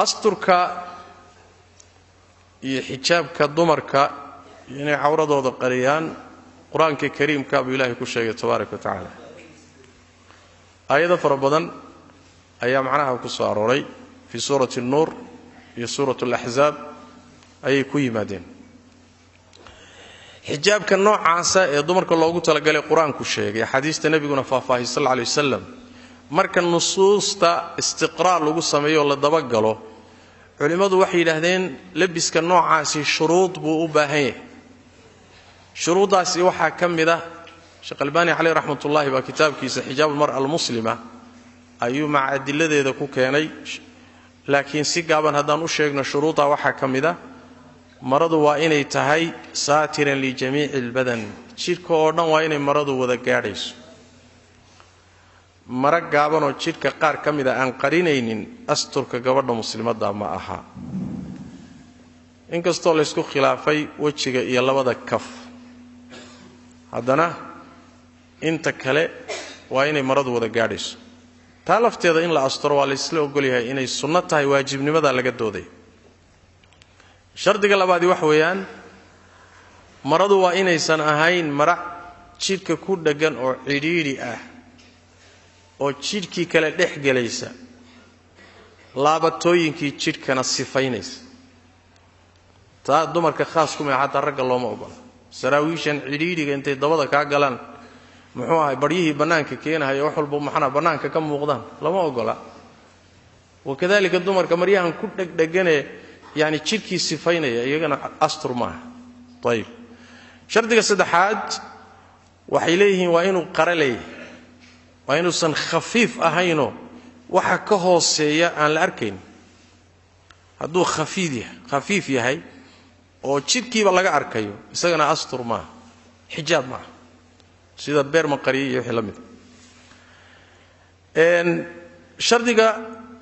Asturka iyo xijaabka dumarka inay cawradooda qariyaan Qur-aanka kariimka buu Ilaahay ku sheegay tabaaraka wa tacaala. Aayado fara badan ayaa macnaha ku soo arooray fii suurati Annuur iyo suurat Alaxzaab ayay ku yimaadeen. Xijaabka noocaasa ee dumarka loogu talagalay Qur-aanku sheegay, axaadiista nebiguna faahfaahiyay sal alla alay wasalam. Marka nusuusta istiqraar lagu sameeyo oo la dabagalo, culimmadu waxay yidhaahdeen labiska noocaasi shuruud buu u baahan yahay. Shuruuddaasi waxaa ka mid ah, Sheekh Albaani caleyh raxmatullaahi baa kitaabkiisa Xijaab Almar'a Almuslima ayuu maca adiladeeda ku keenay, laakiin si gaaban haddaan u sheegno, shuruuddaa waxaa ka mid ah maradu waa inay tahay saatiran lijamiici albadan, jidhka oo dhan waa inay maradu wada gaadhayso. Maro gaabanoo jidhka qaar ka mida aan qarinaynin asturka gabadha muslimadda ma aha. Inkastoo laysku khilaafay wejiga iyo labada kaf, haddana inta kale waa inay maradu wada gaadhayso. Taa lafteeda in la asturo waa laysla ogolyahay inay sunno tahay, waajibnimadaa laga dooday. Shardiga labaadi waxa weeyaan maradu waa inaysan ahayn mara jidhka ku dheggan oo cidhiidhi ah oo jidhkii kale dhex gelaysa, laabatooyinkii jidhkana sifaynaysa. Taa dumarka khaas kumay, xataa ragga looma ogola. Saraawiishan cidhiidhiga intay dabada kaa galaan, muxuu ahay, baryihii bannaanka keenahaya, wax walba maxanaa bannaanka ka muuqdaan, lama ogola. Wakadalika dumarka maryahan ku dhegdheganee yani jidhkii sifaynaya iyagana astur maaha. Ayib. Shardiga saddexaad waxay leeyihiin waa inuu qara leeyahay, waa inuusan khafiif ahaynoo waxa ka hooseeya aan la arkayn. Hadduu khafiif yahay oo jidhkiiba laga arkayo, isagana astur maaha, xijaab maaha, sida beer maqariye iyo wixii la mida. Shardiga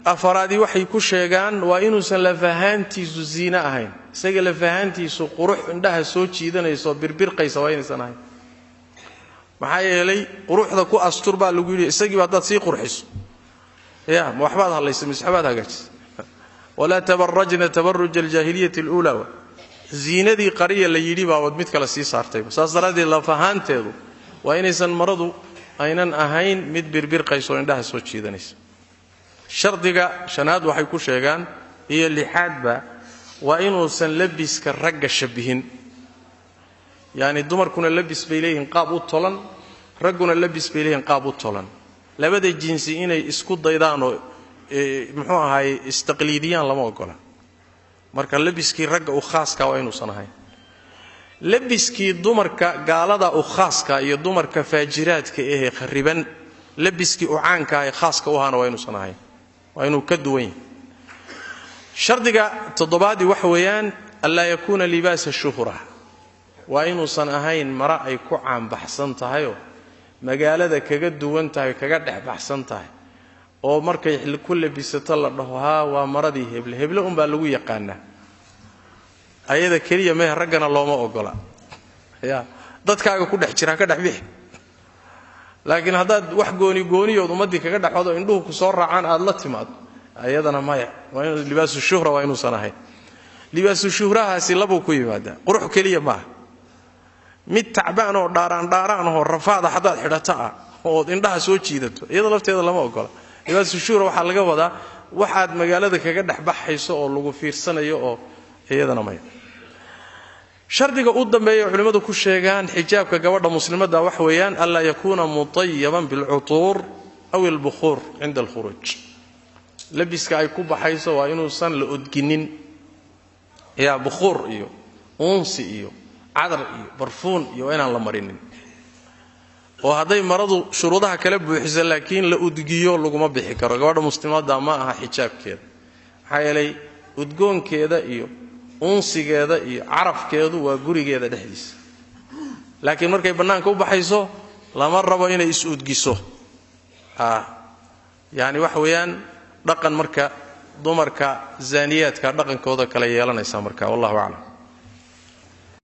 afaraadii waxay ku sheegaan waa inuusan lafahaantiisu ziine ahayn. Isaga lafahaantiisu qurux indhaha soo jiidanayso birbirqaysa waa inaysan ahayn. Maxaa yeelay quruxda ku astur baa lagu yidhi, isagiiba haddaad sii qurxiso, ya ma waxbaad hadlaysa mise waxbaad hagaajisa? Walaa tabarajna tabaruja aljaahiliyati aluulaa. Ziinadii qariya la yidhi baa mid kale sii saartayba. Saas daraaddeed lafahaanteedu waa inaysan maradu aynan ahayn mid birbirqayso oo indhaha soo jiidanaysa. Shardiga shanaad waxay ku sheegaan iyo lixaadba waa inuusan labiska ragga shabihin. Yacni dumarkuna labis bay leeyihiin qaab u tolan, ragguna labis bay leeyihiin qaab u tolan. Labada jinsi inay isku daydaanoo muxuu ahaay istaqliidiyaan lama ogola. Marka labiskii ragga u khaaska waa inuusan ahayn. Labiskii dumarka gaalada u khaaska iyo dumarka faajiraadka ahee khariban labiskii u caanka ee khaaska u ahaana waa inuusan ahayn, waa inuu ka duwan yahay. Shardiga toddobaadii waxa weeyaan anlaa yakuuna libaasa shuhra, waa inuusan ahayn mara ay ku caanbaxsan tahayoo magaalada kaga duwan tahay, kaga dhex baxsan tahay, oo markay ku labisato la dhaho haa, waa maradii heble heble unbaa lagu yaqaanaa. Ayada keliya mehe, raggana looma ogola. Ya dadkaaga ku dhex jira ka dhex bixi, laakiin haddaad wax gooni gooniyood ummaddii kaga dhexoodo, indhuhu ku soo raacaan aada la timaado, ayadana maya. Waa inuu libaasu shuhra waa inuusan ahayn. Libaasu shuhrahaasi labuu ku yimaadaa, qurux keliya maaha. Mid tacbaan oo dhaaraan dhaaraan oo rafaada haddaad xidhato ah ood indhaha soo jiidato, iyada lafteeda lama ogola. Libaasu shuhra waxaa laga wadaa waxaad magaalada kaga dhex baxayso oo lagu fiirsanayo, oo iyadana maya. Shardiga u dambeeya culimmadu ku sheegaan xijaabka gabadha muslimadda wax weeyaan anlaa yakuuna mutayaban bilcutuur aw albukhuur cinda alkhuruuj. Labiska ay ku baxayso waa inuusan la odginin, yaa bukhuur iyo uunsi iyo cadar iyo barfuun iyo waa inaan la marinin. Oo hadday maradu shuruudaha kala buuxiso laakiin la udgiyo, laguma bixi karo. Gabadha muslimadda ma aha xijaabkeeda, maxaa yeelay udgoonkeeda iyo uunsigeeda iyo carafkeedu waa gurigeeda dhexdiisa, laakiin markay bannaanka u baxayso lama rabo inay is-udgiso. Yacni waxa weeyaan dhaqan marka dumarka zaaniyaadka dhaqankooda kale yeelanaysaa marka. Wallahu aclam.